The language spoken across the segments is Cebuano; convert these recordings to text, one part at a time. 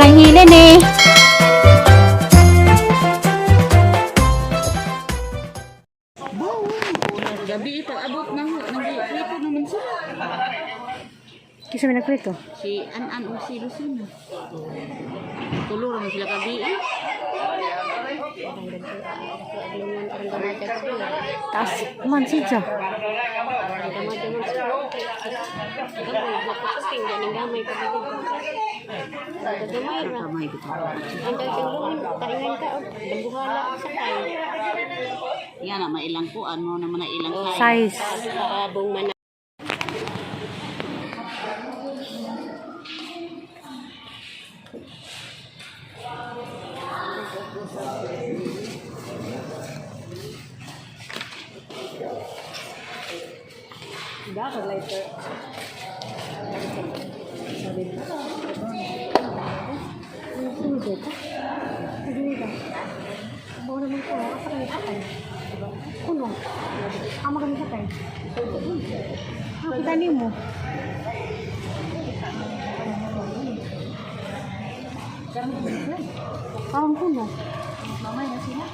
Manghilin eh. Gabi ito, abot na ho. Nag-prito naman sila. Kisa may nagprito. Si An-An o si Lucina. Tulo naman sila gabi eh. Taas man siya. Kamay ko. Yan na, mailang ko. Ano naman na ilang Size. Kuno. Amo kami sa tayo. Kita nimo. Parang kuno. Mamay na sila.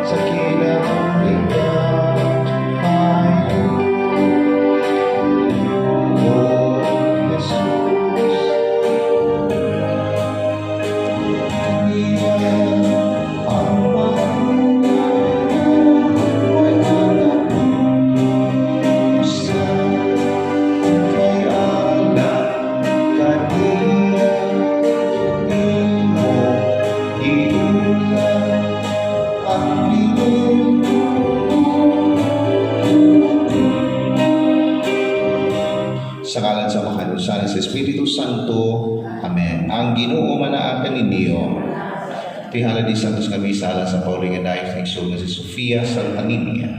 Sa kinabuhi ayo, Jesus, kaniya ang mo'y katapusan, kay alang kaniya imo iulan ang bilin. Sa ngalan sa Amahan, sa Espiritu Santo. Amen. Ang Ginoo manaa kaninyo. Tihala di Santos nga misa alang sa paulingan dayon sa igsoon nga si Sofia Santa Ninia.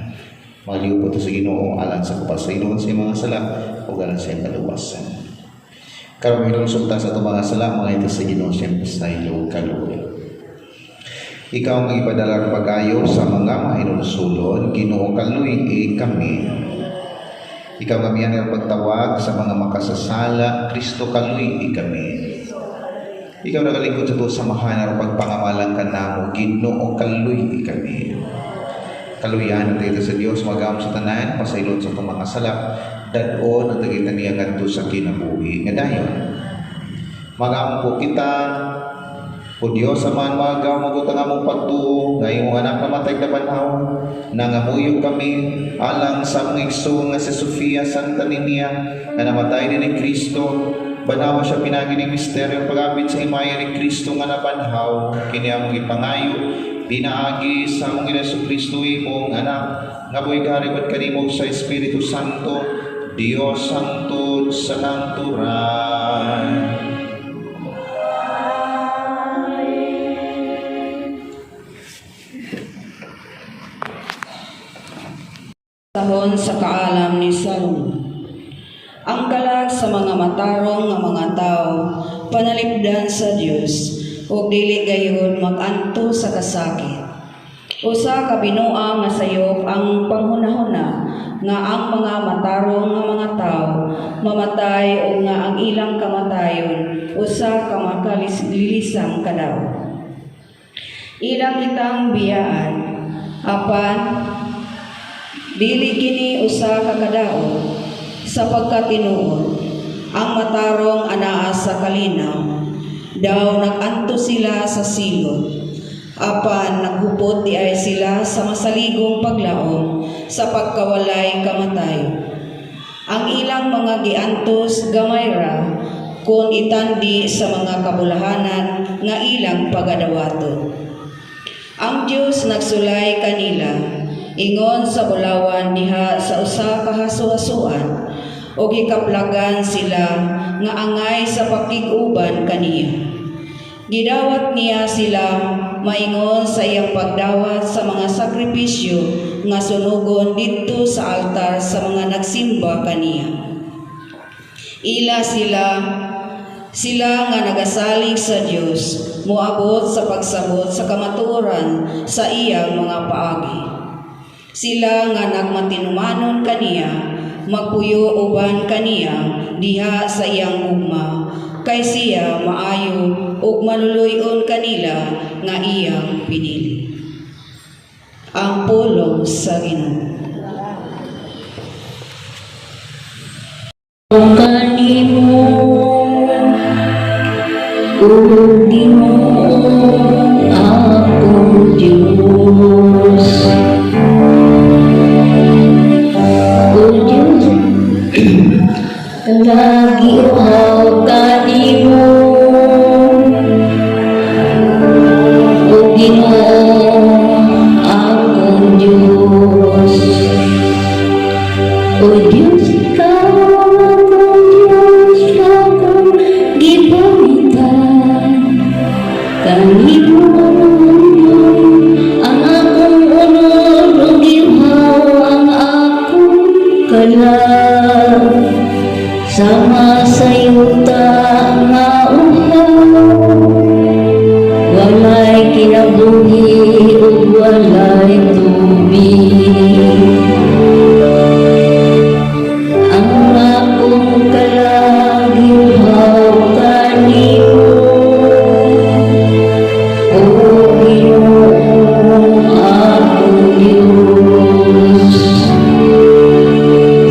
Maliw po to sa Ginoo alang sa kapasayloan sa iyang mga sala ug alang sa iyang kaluwasan. Karon hinulsol ta sa atong mga sala, mga ito sa Ginoo siyang pasaylo kaluoy. Ikaw ang ipadalang pag-ayo sa mga mahinulsulon, Ginoo kaluoy kami. Ikaw ang amihan ng pagtawag sa mga makasasala, Kristo kaluy kami. Ikaw nagalingkod sa tuwa samahan aron pagpangamalang kanamo, Ginoo kaluy kami. Kaluyan ang sa Dios magam sa tanan, pasaylon sa itong mga sala, dad-on ang tagitan niya ngadto sa kinabuhi nga dayon. Magampo kita, O Dios aman magaw magutang among pagtuo nga imong anak namatay na banhaw, nangamuyo kami alang sa among igsoon nga si Sofia Santa Ninia nga namatay din ni Kristo. Banhaw siya pinagi ning misteryo pag-abit sa himaya ni Kristo nga nabanhaw, kini among gipangayo pinaagi sa among Ginoong Kristo imong anak nga buhi gari kanimo sa Espiritu Santo, Dios hangtod sa kangturan. Sahon sa kaalam ni Salomon. Ang kalag sa mga matarong nga mga tao panalipdan sa Dios ug dili gayud maganto sa kasakit. Usa ka binuang nga sayop ang panghunahuna nga ang mga matarong nga mga tao mamatay ug nga ang ilang kamatayon usa ka makalilisang kadaw. Ilang kitang biyaan apan dili kini usa ka kadaot sapagkat tinuod ang matarong anaa sa kalinaw, daw nag-anto sila sa silot. Apan naghupot diay sila sa masaligong paglaom sa pagkawalay kamatayon. Ang ilang mga giantos gamay ra kung itandi sa mga kabulahanan nga ilang pagadawaton. Ang Dios nagsulay kanila ingon sa bulawan diha sa usa ka haso-hasoan ug gikaplagan sila nga angay sa pakig-uban kaniya. Gidawat niya sila maingon sa iyang pagdawat sa mga sakripisyo nga sunugon didto sa altar sa mga nagsimba kaniya. Ila sila sila nga nagasalig sa Dios moabot sa pagsabot sa kamatuoran sa iyang mga paagi. Sila nga nagmatinumanon kaniya magpuyo uban kaniya diha sa iyang gugma, kay siya maayo ug maluluy-on kanila nga iyang pinili. Ang pulong sa Ginoo. Kanimo, O Ginoo, akong Diyos. O Diyos, nagiuhaw kanimo. O Ginoo, akong Diyos. O Diyos, ikaw akong Diyos, akong gipangita. Kanimo ang akong unod ug giuhaw ang akong kalag. Sama sa yuta nga uhaw, walay kinabuhi ug walay tubig. Ang akong kalag giuhaw kanimo, O Ginoo, akong Diyos.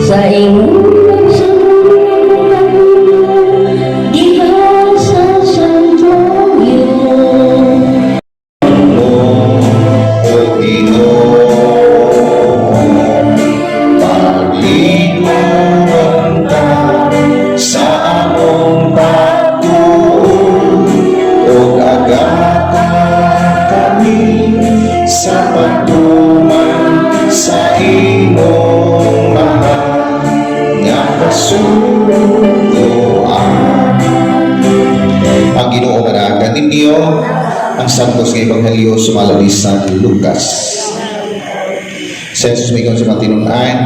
Sa ingon sa diha sa santuario. O Ginoo, paglingkuron ka sa among pagtuo ug agata kami sa pagtuman sa imong mahal nga kasunduan. Ang Ginoo manaa kaninyo. Ang Santos nga Ebanghelyo sumala ni San Lucas. Sa Jesus miingon sa mga tinun-an,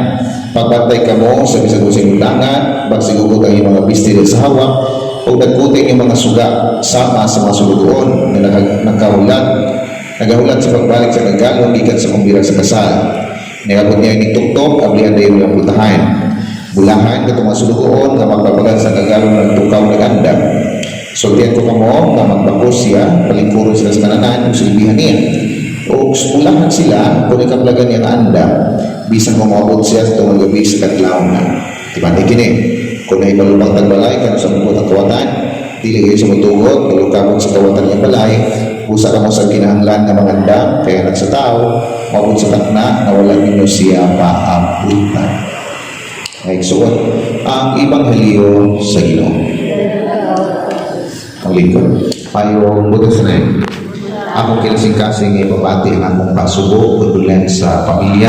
"Pagbantay kamo sa bisan unsay undangan, bagsigugod ang inyong mga bisti sa hawak, ug dagkuti ang inyong mga suga sama sa mga sulugoon nga nagahulat sa pagbalik sa kagalon gikan sa kumbira sa kasal. Niabot niya ining tuktok, ablihan dayon iyang pultahan. Bulahan katong mga sulugoon nga magbabagan sa kagalon nga nagtukaw nag-andam. Sultian ko kamo nga magbakos siya, palingkuron sila sa kananan ug silbihan niya. Ug bulahan sila kung ikaplagan niya ang andam, bisan kung moabot siya sa tungong gabi sa kadlawon." Timan kini, kung nahibalo pang tagbalay kanus-a moabot ang kawatan, dili kayo sa mutugot, kalukabot sa kawatan niyang balay, busa kamo sa kinahanglan nga mangandam, kay Anak sa Tao, moabot sa takna nga wala ninyo siya maabutan. Mga igsuon, ang Ebanghelyo sa Ginoo. Ang lingkod. Payong buto sa. Akong kinasing-kasing ipabati ang akong pasubo, condolence sa pamilya,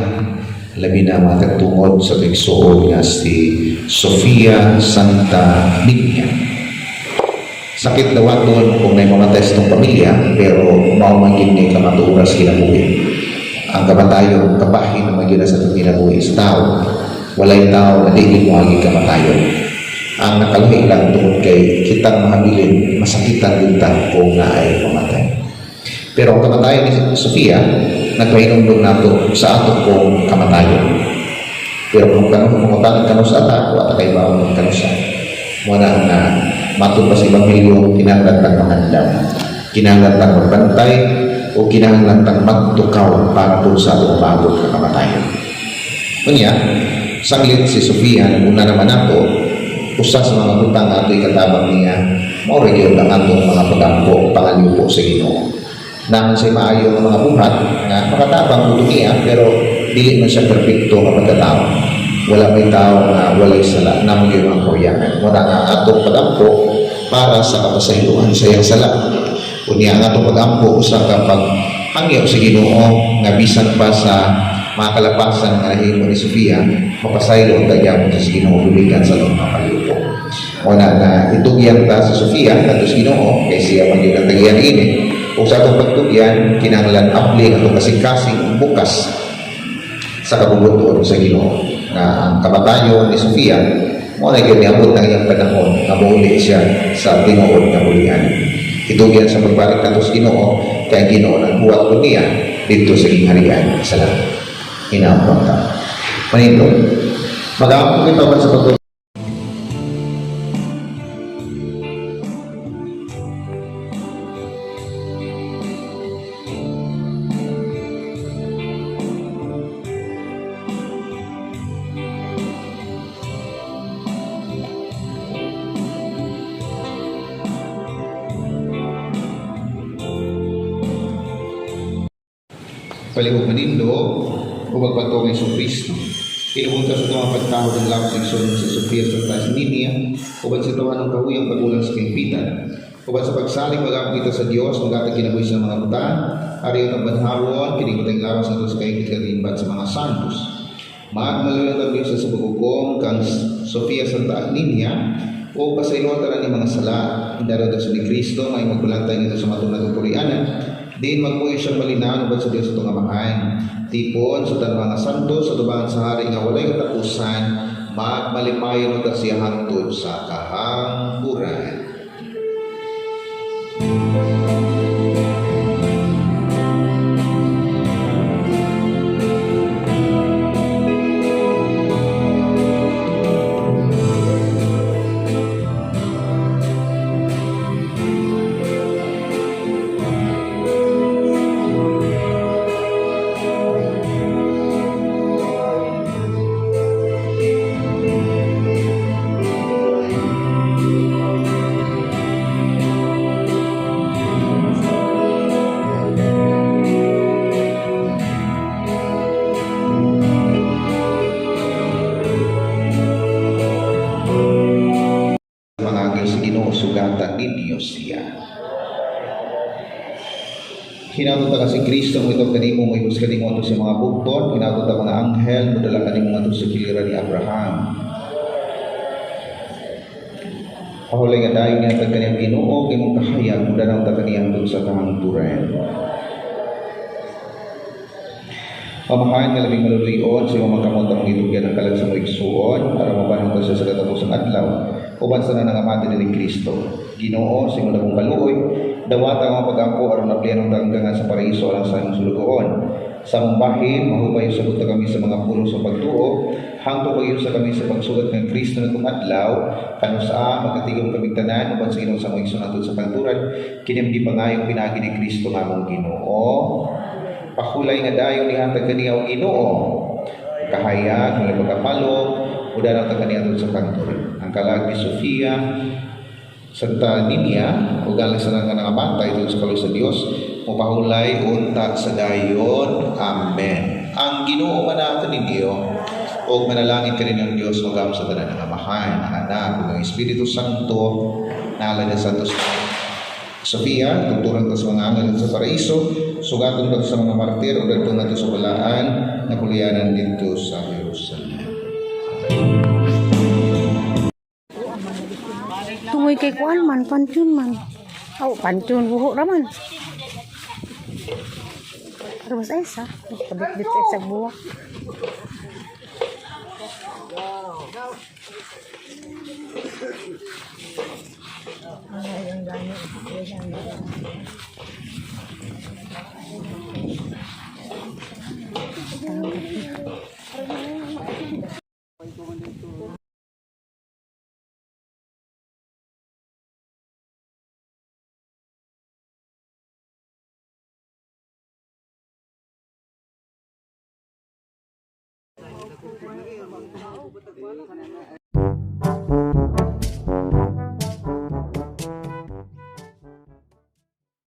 labi na mga katungod sa igsuon nga si Sofia Santa Niña. Sakit dawaton kung naay mamatay sa itong pamilya, pero mao man gyud ni kamatuoran sa kinabuhi. Ang kamatayon, kabahin naman gyud na sa itong kinabuhi sa tao. Walay tao na dili moagi kamatayon. Ang nakalahi lang tungod kay kitang mahabilin, masakitan din ta kung naay mamatay. Pero ang kamatayon ni Sofia, nagpahinumdum nato sa ato kong kamatayon. Pero kung kanu pangutanan kanus-a ta, wa ta kahibaw kung kanus-a. Mao na nga matod pa sa Ebanghelyo, kinahanglan tang mangandam. Kinahanglan tang magbantay o kinahanglan tang magtukaw para po sa atong bagot nga kamatayon. Unya, sanglit si Sofia naguna naman nato, usa sa mga butang nga ato'y katabang niya, mao ra gyud ang atong mga pagampo, pangaliw sa Ginoo. Naa man siya maayo nga mga buhat nga makatabang kuno niya, pero dili man siya perpekto nga pagkatao. Wala may tao nga walay sala, naa man gyud mga kawiyangan. Mao na nga atong pagampo para sa kapasayloan sa iyang sala. Unya ang atong pagampo usa ka paghangyo sa Ginoo nga bisan pa sa mga kalapasan nga nahimo ni Sofia, mapasaylo ang gyapon sa Ginoo gumikan sa atong mga kalibutan. Mao na nga itugyan ta sa Sofia kadto sa Ginoo kay siya man gyud ang tagiyan ini. Ug sa atong pagtugyan, kinahanglan abli atong kasing-kasing bukas sa kabubut-on sa Ginoo nga ang kamatayon ni Sofia mao na gyud niabot ang iyang panahon nga mouli siya sa tinuod nga bulian. Itugyan sa pagbalik nato sa Ginoo kay ang Ginoo nagbuhat ko niya didto sa gingharian sa langit. Hinampang ta. Manindot. Mag-aampo kita ba sa pag Palihog manindog o magpatuo kay Kristo. Inuunta sa itong pagtahod ng lawas ng igsoon sa Sofia sa Ninia, uban sa tawa ng kahuyang paggulang sa kaimpitan. Uban sa pagsalig mag kita sa Dios, maghatag kinabuhi sa mga butang, ari ang banhawon, kining batang lawas nato sa kaingkit katimbat sa mga santos. Magmaluyan ang Diyos sa paghukom kang Sofia Santa Ninia o pasayloan tanan ni mga sala indaro sa ni Kristo may magbalantay nito sa matunag ng purianan diin magmuyo siyang malinaw uban sa Dios atong Amahan, tipon sa tanang mga santo sa tubangan sa hari nga walay katapusan, magmalipayon ta siya hangtod sa kahangturan. Mga anghel sa Ginoo, sugatan ninyo siya. Hinatot ta si Kristo mo itong kanimo mo ibus kanimo ato sa mga bukton, hinatot ta mga anghel modala kanimo ngadto sa kilira ni Abraham. Pahulay nga dayon niya tag kaniyang Ginoo kay mong kahayag modala ta kaniyang hangtod sa kahangturan. Pamahayan nga labing maluluyon sa imong mga kamot ang gitugyan ang kalag sa mga igsuon para mabanhong ta siya sa katapusang adlaw uban sa nanangamati ni Kristo. Ginoo, sa imong dakong kaluoy, dawata ang pag-ampo aron naplian ang tanggangan sa paraiso alang sa imong sulugoon. Sa among bahin, mahupay usab ta kami sa mga pulong sa pagtuo, hangtod pag sa kami sa pagsugat ng Kristo natong adlaw, kanusa magkatigom kaming tanan uban sa Ginoo sa mga igsoon naton sa kanturan, kini gipangayong pinaagi ni Kristo nga among Ginoo. Pakulay nga dayon nihatag kaniya og Ginoo. Kahayag nga pagkapalong udan ang kaniya sa kanturan. Ang kalag ni Sofia Santa Ninia ug alang sa nga nangamatay tungod sa kaluoy sa Dios mopahulay unta sa dayon. Amen. Ang Ginoo manaa kaninyo ug manalangin kaninyong Dios magam sa tanan ng Amahan, ang Anak ug ang Espiritu Santo. Nala ni Santos Sofia, tugturan ta sa mga anghel sa paraiso, sugaton ta sa mga martir ug dadto nato sa balaan nga pulianan didto sa Jerusalem. Tungoy kay kuan man, pantun man. Aw, pantun buho ra man. Pero mas ay sa, kabit-bit ay sa buwak.